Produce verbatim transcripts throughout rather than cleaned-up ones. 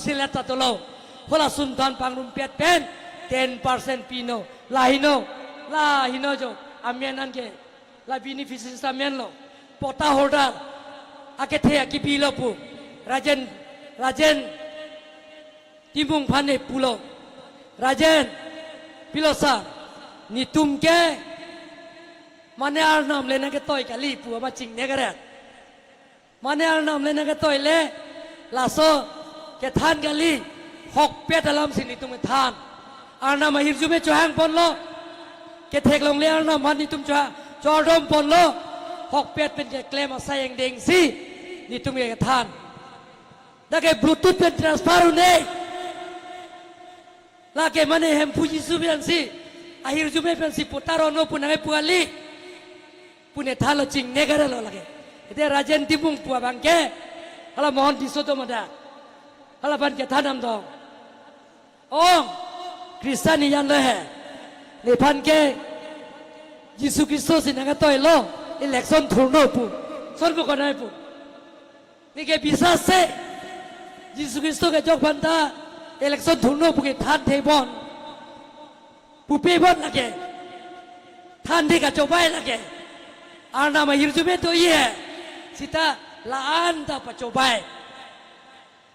Silet ta tolo. Hala sunthan pangrumpet pen ten percent pino. La heno. La heno jo. Amen anke. La beneficiaries amen lo. Patta holder. Akethe akibi lo pu. Rajen, Rajen Timung aphan ne pulo. Rajen, pilo sir. Netum ke mane Arnam le nangketoi kali pu ama chingnekret. Mane Arnam le nangketoi le, laso kethan kali, hokpet alamsi netum kethan. Arnam ahirjume chohang ponlo. Ketheklongle Arnam aphan netum choha, chodom ponlo. Hokpet pen keklem asai angdengsi netum kethan. Dak ke Bluetooth pen transfer un-e. Lake mane Hemphu Jisu pensi, ahirjume pensi patta ronnon pu nangkepu kali pu ne thalo, chingnekre lo lake. Ete Rajen Timung pu abang ke, hala Mohon Tisso do mada. Hala aphan kethan dam do. Ong, Christian iyan lo he. Nephan ke Jisu Khristo si nangketoi lo, election thurno pu. Son pu konai pu. Neke bisas se, Jisu Khristo kejok aphanta election thurno pu kethan thebon. Pupe bon lake. Thanthe kachobai lake. Arnam ahirjume do-i he. Seta la-an ta pachobai.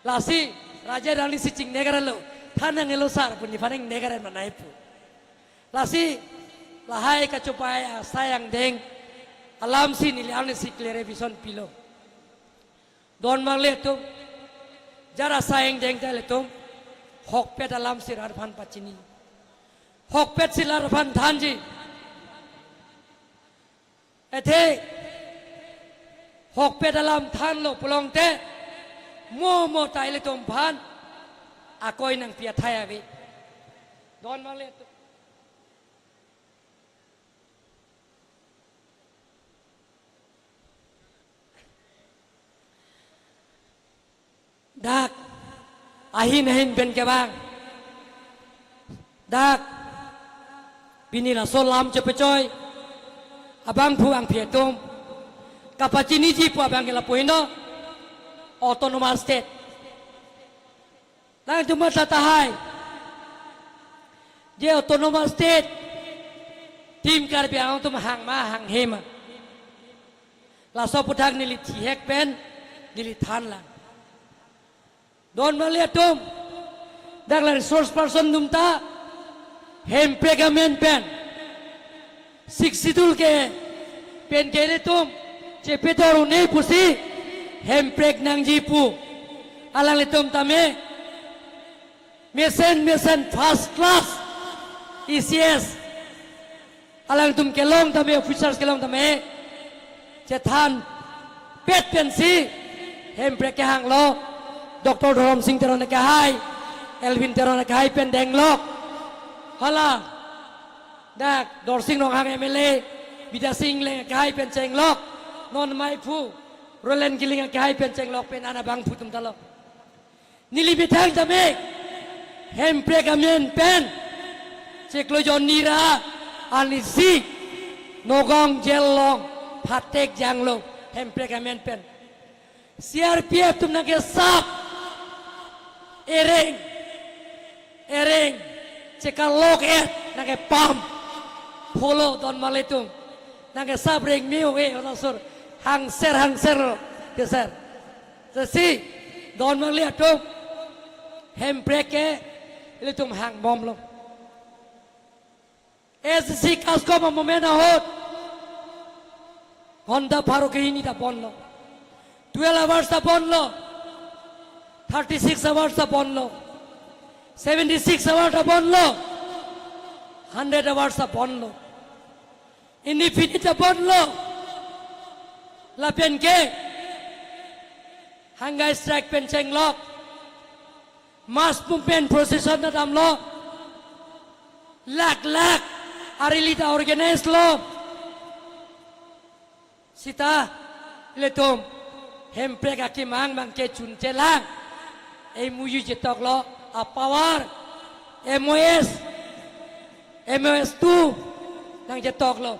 Lasi Rajen arnisi chingnekre lo. Than nangnelo sir pu nephan ingnekre manai pu. Lasi lahai kachobai asai angdeng alamsi neli arnisi clarification pilo. Don mangle atum, jara asai angdeng ta ilitum hokpet alamsi rat aphan pachini. Hokpetsi rat aphan thanji. Ete hokpet alam thanlo pulote, mo mo ta ilitum aphan akoi nangpi athai ave. Don mangle atum. Dak ahin ahin pen kevang. Dak pini laso lam chepechoi abangphu angphi atum kapachiniji pu abang ke lapu heno, autonomous state. Nangtum matha tahai. Je autonomous state, Team Karbi Anglong atum hang ma hanghe ma. Laso aphuthak neli thihek pen neli thanlang. Don mangle atum, dak la resource person atum ta Hemprek amen pen Sixth Schedule ke pen ke ilitum chepedor un-e pusi Hemprek nangji pu. Alanglitum tame mesen mesen first class E C S. Alangtum kelong tame, officers kelong tame chethanpet pensi Hemprek kehanglo. Doctor Dhorom Sing Teron akehai, Elwin Teron akehai pen denglok. Hala dak Dorsing Ronghang M L A, Bidya Sing Engleng akehai pen chenglok. Non maiphu Roland Killing akehai pen chenglok pen an abangphu atum ta lo. Neli methang tame Hemprek amen pen chiklo jon nira anisi Nagaon jail along phatek janglo Hemprek amen pen. C R P F atum nangkesap, ereng ereng chekalok et nangkepam. Pholo don mangle atum, nangkesap reng me-o-e, olasur hangser hangser keser. Lasi don mangle atum, Hemprek ke ilitum hangbomlo. S D C Kaskom amomen ahut ghonta pharo kehini ta bonlo. Twelve hours ta bonlo. Thirty-six hours ta bonlo. Seventy-six hours ta bonlo. Hundred hours ta bonlo. Indefinite ta bonlo. Lapen ke hunger strike pen chenglok, mass movement procession ta damlo, lakh lakh a-rally ta organize lo. Seta ilitum Hemprek akemang abang ke chunchelang. M O U chetoklo, a-power, M O S, M O S two nangchetoklo.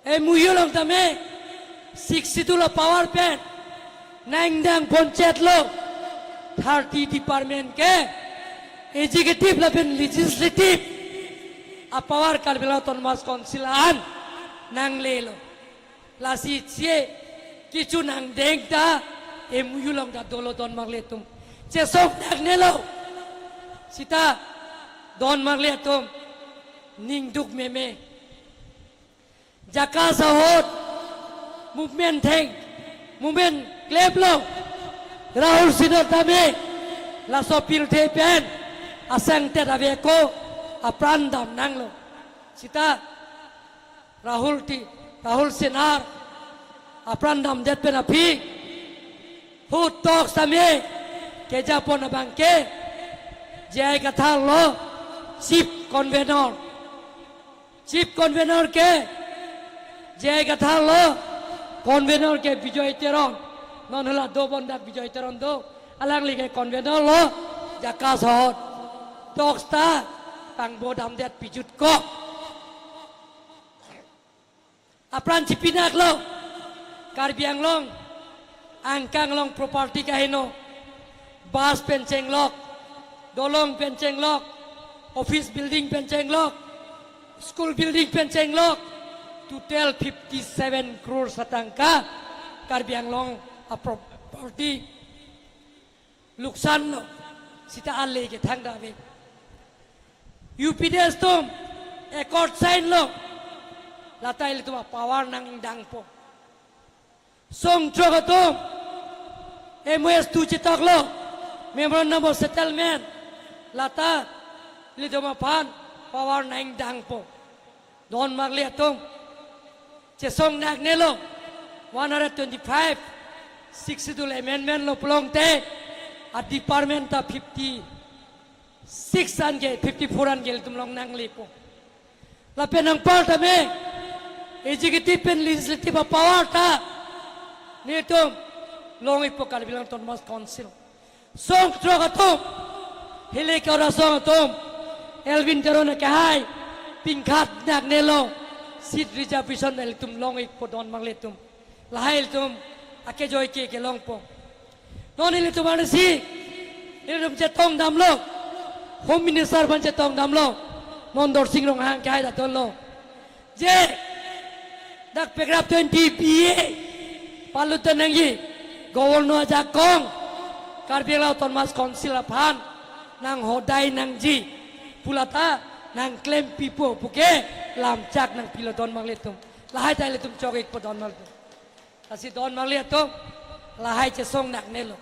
M O U along tame Sixth Schedule a-power pen nangdang ponchotlo. thirty department ke executive lapen legislative a-power Karbi Anglong Autonomous Council an nanglelo. Lasi che kecho nangdeng ta M O U along ta dolo don marli atum. Chesong nangnelo. Sita don marli atum ning duk meme. JACAS ahut movement theng, movement klemlo. Rahul Sinha tame laso pirthe pen asangtet ave ako apran dam nanglo. Sita Rahul ti, Rahul Sinha apran damdet pen aphi hu talks tame kejapon abang ke J I Kathar lo chief convener. Chief convener ke J I Kathar lo, convener ke Bijoy Teron. Non hala dobon dak Bijoy Teron do. Alangli ke convener lo, JACAS ahut. Talks ta pangbo damdet pijut kok. Apran chipinak lo. Karbi Anglong angkang along property kaheno. Bus pen chenglok, dolong pen chenglok, office building pen chenglok, school building pen chenglok, total fifty seven crore atangka Karbi Anglong a-property luksan lo. Sita ale ke thangta ave. U P D S atum accord sign lo. Lata ilitum a-power nang-ingdangpo. Songthrok atum M O S two chetok lo, Memorandum of Settlement. Lata ilitum aphan power nang-ingdangpo. Don marli atum, chesong nangnelo. One hundred twenty-five, Sixth Schedule amendment lo pulote a-department ta fifty six an ke, fifty four an ke ilitum long nanglepo. Lapen anpar tame executive pen legislative a-power ta nelitum long-ikpo Karbi Anglong Autonomous Council. Songthrok atum, hilai ke ora song atum, Elwin Teron akehai pingkhat nangnelo, seat reservation ilitum long-ikpo don marli atum. Lahai ilitum akejoi ke kelongpo. Non ilitum arsi, ilitum chetong damlo. Home Minister aphan chetong damlo. Non Dorsing Ronghang akehai ta donlo. Je, dak paragraph twenty B A palut nangji, Governor ajakong Karbi Anglong Autonomous Council aphan nanghodai nangji pu lata nangklempipo puke lamchak nangpilo don marli atum. Lahai ta ilitum chok-ikpo don marli atum. Lasi don marli atum, lahai chesong nangnelo.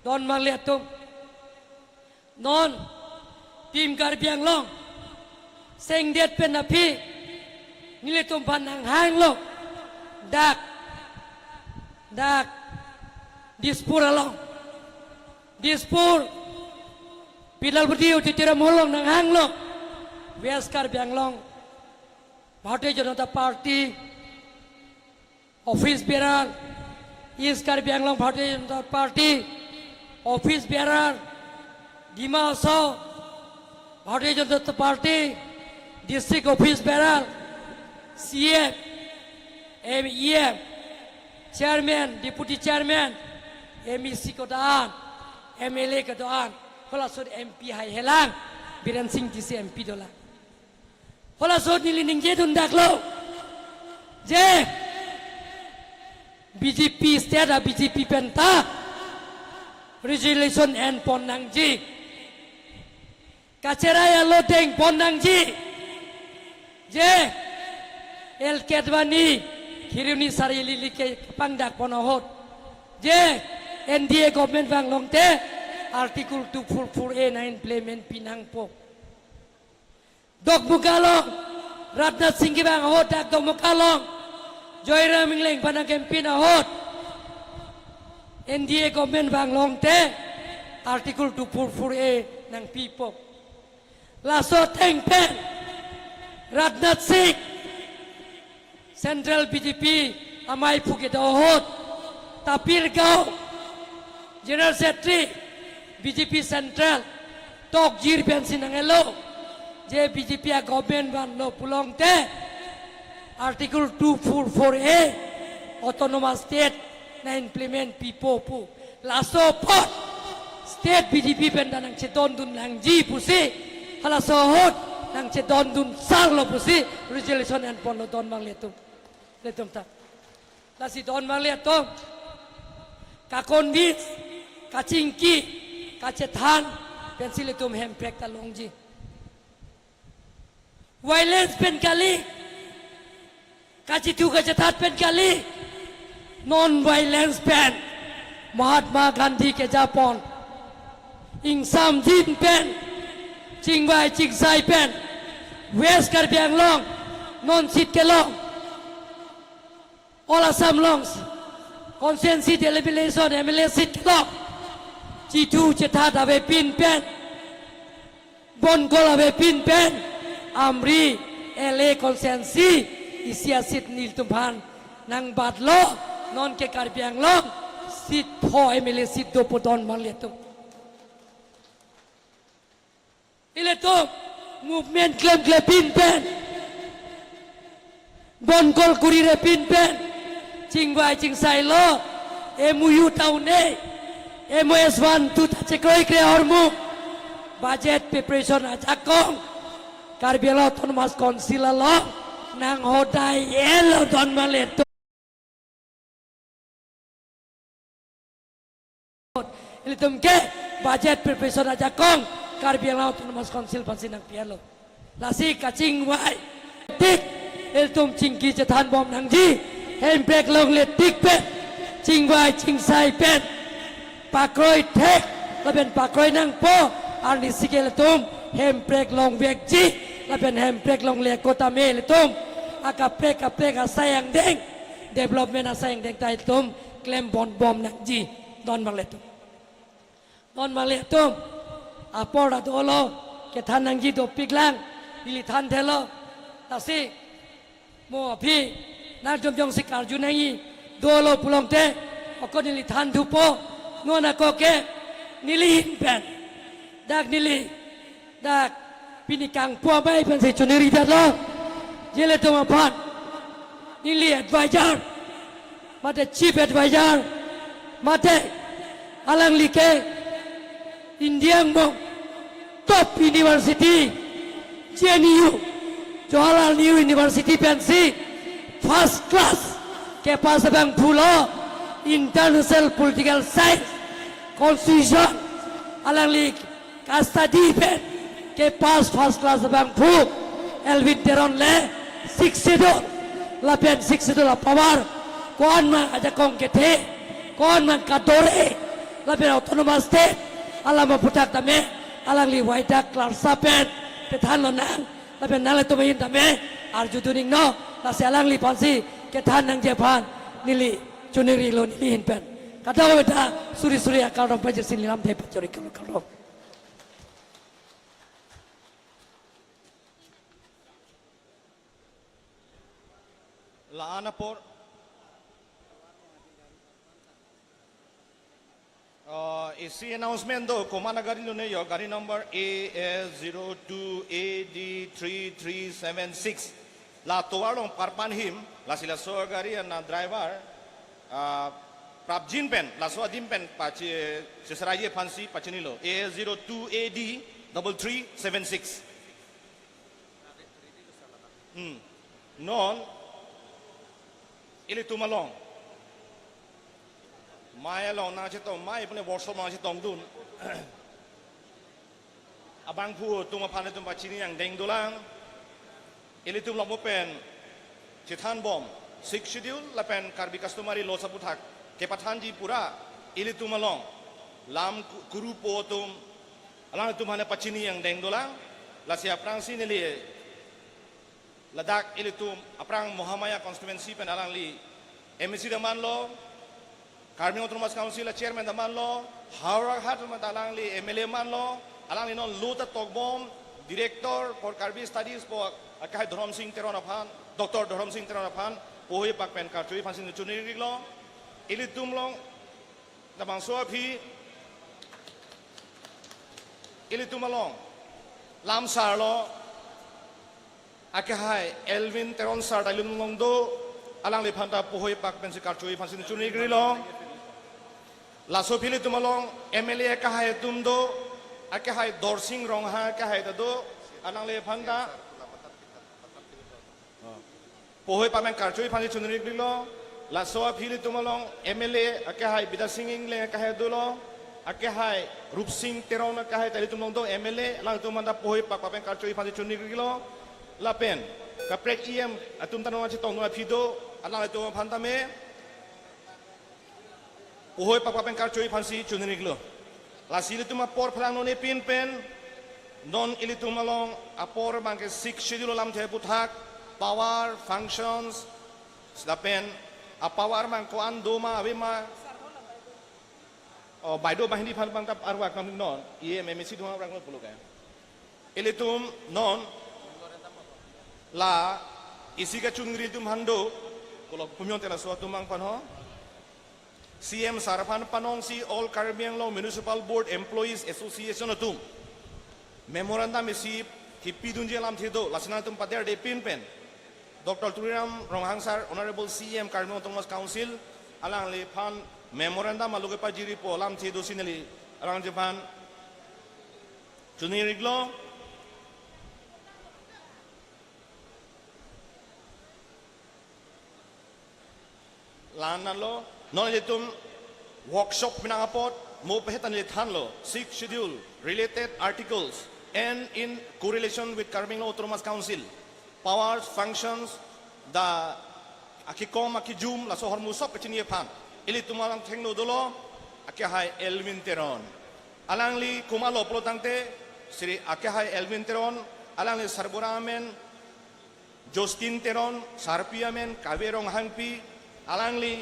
Don marli atum, non Team Karbi Anglong sengdet pen aphi nelitum aphan nanghanglo. Dak, dak Dispur along, Dispur P W D auditorium along nanghanglo. West Karbi Anglong Bharatiya Janata Party office bearer, East Karbi Anglong Bharatiya Janata Party office bearer, Dima Hasao Bharatiya Janata Party district office bearer, C M, M E M, chairman, deputy chairman, M E C kedo-an, M L A kedo-an, halaso M P haihelang, Biren Singh Teshie M P dolang. Halaso neli ningjedun daklo. Je B J P state a-B J P pen ta resolution enpon nangji. Kacherai alo dengpon nangji. Je L K Advani, Kheroni Sar ili ili ke pangdakpon ahut. Je N D A government vang longte Article two four four A nang-implement pi nangpo. Dokmoka along, Rajnath Singh kevang ahut dak Dokmoka along Joyram Engleng aphan nang-campaign ahut, N D A government vang longte Article two four four A nangpipo. Laso ateng pen Rajnath Singh Central B J P amei aphu kedo ahut, Tapir Gao General Secretary B J P Central tokjir pensi nang-elo, je B J P a-government vanlo pulongte Article two four four A Autonomous State nang-implement pipo pu. Laso apot State B J P pen ta nangchedondun nangji pusi, halaso ahut nangchedondun sarlo pusi resolution enponlo don abang ilitum. Ilitum ta. Lasi don abang ilitum ka-convince, kachingki, kachethan pensi ilitum hemprek ta longji. Violence pen kali, kachethu kachethat pen kali, non-violence pen, Mahatma Gandhi kejapon, ingsamjin pen, chingvai chingsai pen, West Karbi Anglong, non seat kelong, All Assam along, constituency delimitation, M L A seat kelong, chethu chethat avepin pen, Bonkol avepin pen, Amri L A constituency isi a-seat nelitum aphan nangbatlo, non ke Karbi Anglong seat pho M L A seat do pu don abang ilitum. Ilitum movement klemklepin pen, Bonkol kurirepin pen, chingvai chingsailo, M O U ta un-e, M O S one two ta chekroikre ahormu, budget preparation ajakong, Karbi Anglong Autonomous Council along nanghodai-etlo don abang ilitum. Ilitum ke budget preparation ajakong Karbi Anglong Autonomous Council aphansi nangpi-etlo. Lasi kachingvai tik ilitum chingki chethanbom nangji. Hemprek longle tik pen, chingvai chingsai pen, pakroi thek lapen pakroi nangpo, arnisi ke ilitum hemprek longvekji lapen hemprek longle ako tame ilitum akaprek kaprek asai angdeng, development asai angdeng ta ilitum klembom bom nangji. Don abang ilitum. Don abang ilitum. Apor ta dolo, kethan nangji dopiklang, neli thanthelo. Lasi mo aphi nangtum jongsi karju nangji dolo pulote, ako neli thanthupo, non ako ke neli ahin pen, dak neli, dak pini kangpu amei pensi choningri detlo, je ilitum aphan neli advisor, mate chief advisor, mate alangli ke India angbong top university, J N U, Jawaharlal Nehru University pensi first class kepass abangphulo, International Political Science, Constitution, alangli ka-study pen kepass first class abangphu, Elwin Teron le Sixth Schedule, lapen Sixth Schedule a-power ko-an ma ajakong kethe, ko-an ma kadore, lapen Autonomous State alam aphuthak tame alangli waidak klarsa pen pethan lonang, lapen nanglitum ahin tame arjudun iknon, lasi alangliphansi kethan nangji aphan neli choningrilo neli ahin pen. Kadokave ta suri suri akardom pajirsi neli lamthe pachori kalo kalo. La-an apor. Uh, isi announcement do, komat agari lo ne jo, gari number A S zero two A D three three seven six. La tovar along parpan him, lasi laso agari ana driver, uh, prapjin pen, laso adim pen pachi, sesaraji aphansi pachinilo, A S zero two A D double three seven six. Hmm. Non, ilitum along, mei along nangchetong, mei pune workshop nangchetongdun abangphu atum aphan ilitum pachini angdeng dolang. Ilitum longpo pen chethanbom, Sixth Schedule lapen Karbi customary laws aphuthak kepathanji pura ilitum along lam ku-, kurupo atum, alangtum aphan pachini angdeng dolang. Lasi aphrangsi neli ladak ilitum aphrang Mahamaya constituency pen alangli M A C ta manlo, Karbi Anglong Autonomous Council a-chairman ta manlo, Howraghat ta alangli M L A manlo, alangli non lo ta tokbom, Director for Karbi Studies pu akehai Dhorom Sing Teron aphan, Doctor Dhorom Sing Teron aphan pohoi pak pen karcho-i aphansi neli choningri iklo. Ilitum along labangso aphi, ilitum along lam sarlo, akehai Elwin Teron sir ta ilitum along do, alangliphan ta pohoi pak pensi karcho-i aphansi neli choningri iklo. Laso aphi ilitum along M L A akehai atum do, akehai Dorsing Ronghang akehai ta do, alangliphan ta. Oh. Pohoi pamen karcho-i aphansi choningri-iklo. Laso aphi ilitum along M L A akehai Bidya Sing Engleng akehai dolo, akehai Rupsing Teron akehai ta ilitum along do M L A, alangtum anta pohoi pak pamen karcho-i aphansi choningri-iklo. Lapen kaprek E M atum ta non chetongdun aphi do, alanglitum aphan tame pohoi pak pamen karcho-i aphansi choningri-iklo. Lasi ilitum apor phelang non epin pen, non ilitum along apor abangke Sixth Schedule alamthe aputhak, power, functions, lapen a-power abang ko-an doma avema. Oh, baideo banghini aphan abang ta arvak nang non, E M M A C doma arvak nang pulo ke. Ilitum non la isi kachongri atum aphan do, kolok pumyon tela so atum abang aphan ho. C M sir aphan panongsi All Karbi Anglong Municipal Board Employees Association atum memorandum isi kipidunji alamthe do, lasi nangtum pader de pin pen Doctor Tuliram Ronghang sir, Honorable C M Karbi Anglong Autonomous Council, alangliphan memorandum aloke pajiripo alamthe do si neli alangliphan choningri-iklo. La-an lo, non ilitum workshop pinang apot, mo pehetan ili thanlo, Sixth Schedule, related articles, and in correlation with Karbi Anglong Autonomous Council, powers, functions, the akikom akijum, laso ahormu sop kachini aphan. Ilitum along thengno dolo, akehai Elwin Teron. Alangli komatlo pulo tangte, Sri akehai Elwin Teron, alangli sarbura amen, Justin Teron, sarpi amen Kave Ronghangpi, alangli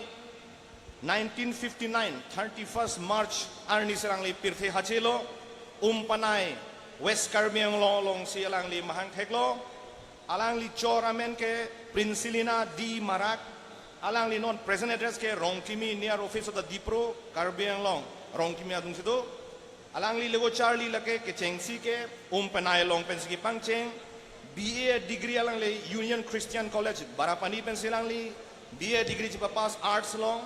nineteen fifty-nine, thirty-first March arni si alangli pirthe hachelo, Umpanai, West Karbi Anglong alongsi alangli mahang theklo, alangli chor amen ke Princilina D Marak, alangli non present address ke Rongkimi near office of the DIPRO, Karbi Anglong, Rongkimi adung si do. Alangli lego charli lake kechengsi ke Umpanai along pensi kepangcheng. B A degree alangli Union Christian College Barapani pensi alangli B A degree chepapass arts along.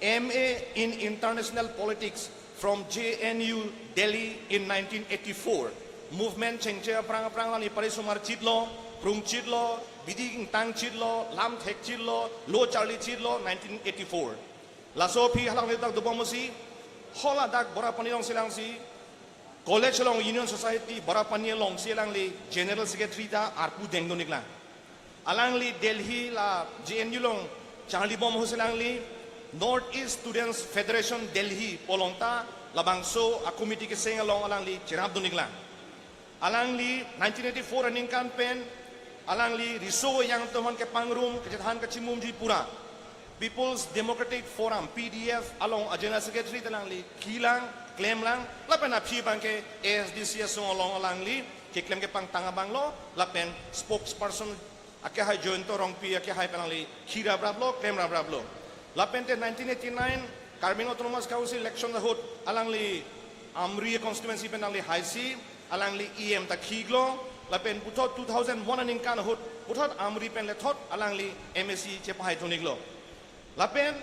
M A in International Politics from J N U Delhi in nineteen eighty-four. Movement chengche aphrang aphrang alangli parisomar chitlo, prung chitlo, bidi ingtang chitlo, lam thek chitlo, lo charli chitlo, nineteen eighty-four. Laso aphi halang letak dobom si, hol adak Barapani alongsi alangli college along Union Society Barapani alongsi alangli General Secretary ta arpu dengdun-iklang. Alangli Delhi la J N U along charlibom ahut si alangli North East Students Federation Delhi pu along ta labangso a-committee keseng along alangli cherapdun-iklang. Alangli nineteen eighty-four aningkan pen, alangli riso yang atum aphan kepangrum, kachethan kachimumji pura People's Democratic Forum, P D F, along a-General Secretary ta alangli kilang, klemlang, lapen aphi abangke A S D C asong along alangli keklem kepangtang abanglo, lapen spokesperson akehai Jayanta Rongpi akehai pen alangli kirapraplo, klemrapraplo. Lapen te nineteen eighty-nine Karbi Anglong Autonomous Council election ahut alangli Amri constituency pen alangli haisi, alangli E M ta khiklo, lapen puthot two thousand one aningkan ahut puthot Amri pen lethot alangli M A C chepahaidun-iklo. Lapen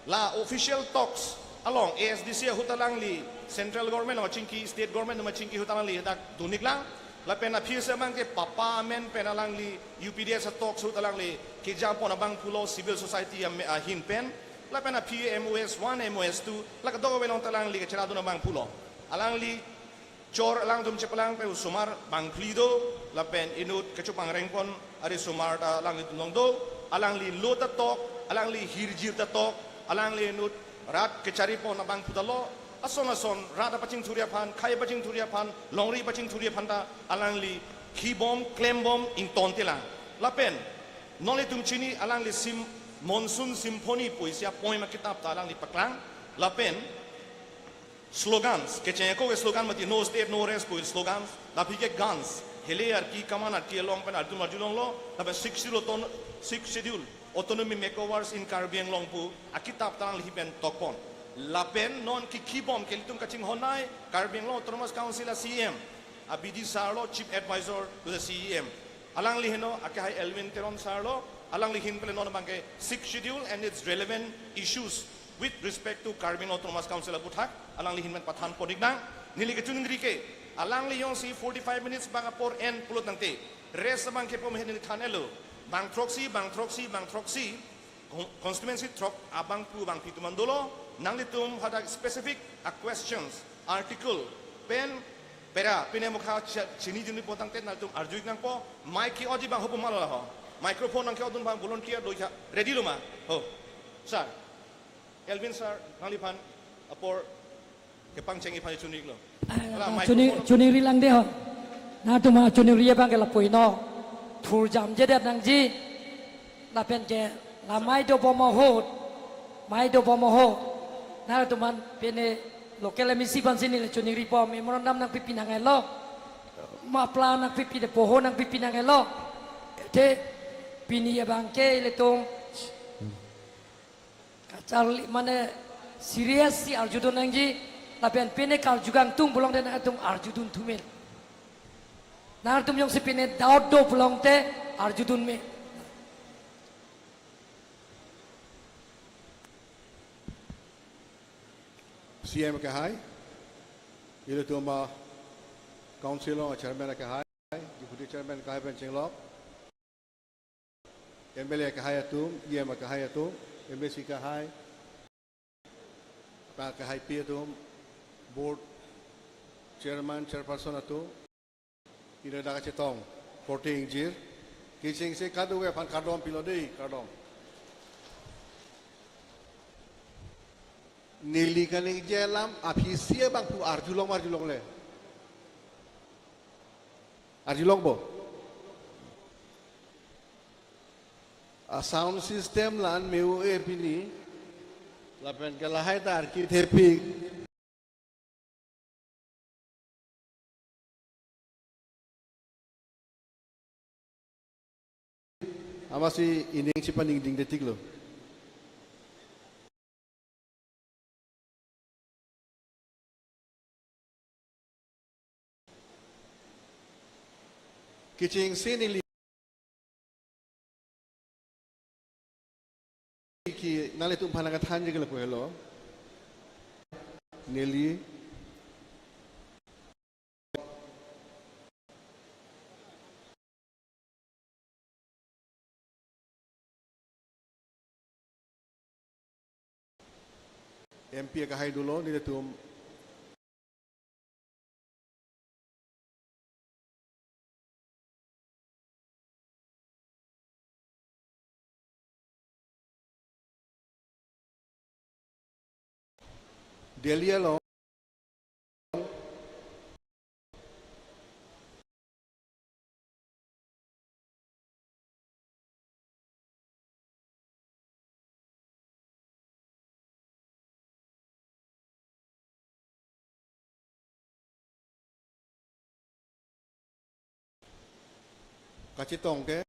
la official talks along A S D C ahut alangli central government along chingki, state government along chingki ahut alangli dak dun-iklang. Lapen aphi isi abangke papa amen pen alangli U P D S a-talks ahut alangli kejampon abangphulo civil society am-, ahin pen. Lapen aphi M O S one, M O S two, la kadokave along ta alangli kacheradun abangphulo. Alangli chor alangtum chepalang pen osomar bangphli do, lapen inut kachopangrengpon arisomar ta alanglitum along do, alangli lo ta tok, alangli hirjir ta tok, alangli inut rat kecharipon abangphu ta lo, ason ason rat apachingthurji aphan, khei pachingthurji aphan, longri pachingthurji aphan ta alangli khibom, klembom, ingtontelang. Lapen non ilitum chini alangli sim-, Monsoon Symphony pu isi a-poem akitap ta alangli paklang. Lapen slogans, kecheng ako ke slogan mati, "No state, no rest" pu slogans, lapen ke guns, hele arki, kaman arki along pen ardum arjulonglo, lapen Sixth Schedule ton-, Sixth Schedule, Autonomy Makeovers in Karbi Anglong pu akitap ta alangli pen tokpon. Lapen non kikhibom ke ilitum kachinghon-ai, Karbi Anglong Autonomous Council a-C E M, Abidi sir lo, Chief Advisor to the C E M. Alangli henlo, akehai Elwin Teron sir lo, alangli ahin pen le non abangke Sixth Schedule and its relevant issues With respect to Karbi Anglong Autonomous Council aputhak, alangli ahin pen pathan pon-ik nang, neli kachiningri ke, alangli jongsi forty-five minutes abang apor en pulo tangte, rest abang kepu ahin neli than-etlo, bang throksi, bang throksi, bang throksi, con-, constituency throk abangphu abangpi atum an dolo, nanglitum hadak specific a-questions, article, pen, pera, pine mokha cha-, chini juni pon tangte nangtum arju-ik nangpo, mic ke-otji abang ho pu ma lo la ho. Microphone nangke-otdun abang volunteer do-ik ha, ready lo ma? Ho. Sir. Elvin sir, nangliphan apor kepangcheng-ik aphan chuninglo. Ah, hala na microphone chuningri lang de ho. Nangtum chiningri abang ke lapu-i non. Thur jamjedet nangji. Lapen ke la mic dobom ahut. Mic dobom ahut. Nangtum an pine local M A C aphansi neli chiningripo, memorandum nangpipi nang-etlo. Muffler nangpipi de poho nangpipi nang-etlo. Te pini abang ke ilitum kacharli mane seriously arjudun nangji, lapen pine karju kangtung pulote nangtum arjudun thumel. Nangtum jongsi pine doubt do pulote arjudun me. C M akehai, ilitum a-council along a-chairman akehai, deputy chairman akehai pen chenglok, M L A akehai atum, E M akehai atum, M A C akehai, ta akehaipi atum, board chairman, chairperson atum, ira dak kachetong, korte ingjir, kechengsi kadokave aphan kardom pilo dei, kardom. Neli kaningje alam aphi isi abangphu arjulong arjulongle. Arjulongpo. A-sound system la-an me-o-e pini. Lapen ke lahai ta arki thepik. Amatsi ining chepaningdingde tiklo. Kechengsi neli ke nanglitum aphan nangkethanji ke lapu helo. Neli M P akehai dolo, nelitum Delhi along kachetong ke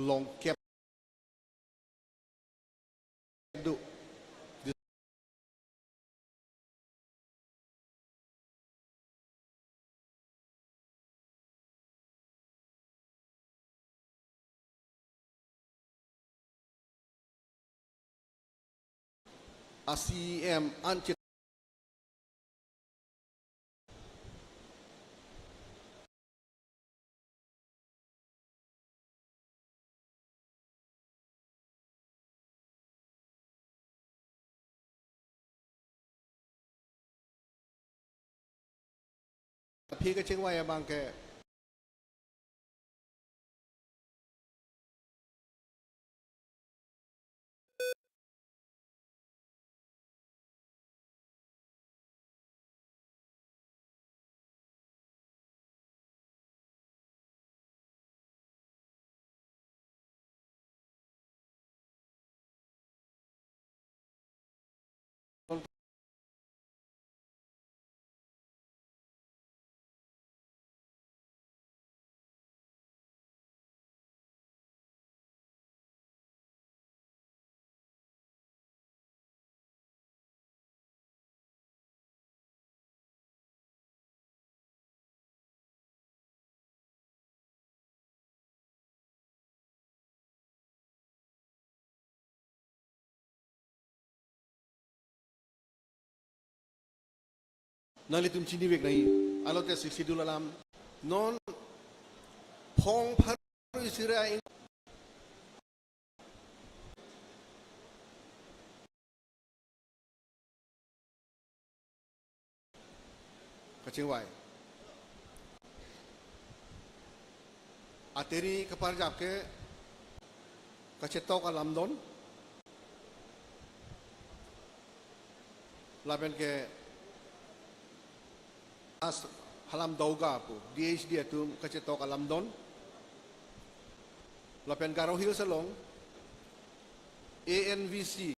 longkep do. A-C E M anchit aphi kachingvai abang ke Nanglitum chinivek nangji. Anlote Sixth Schedule alam. Non phong pharo isi ra in kachingvai. Atiri kaparjap ke kachetok alam don. Lapen ke as halam doga pu D H D atum kachetok alam don. Lapen Garo Hills along A N V C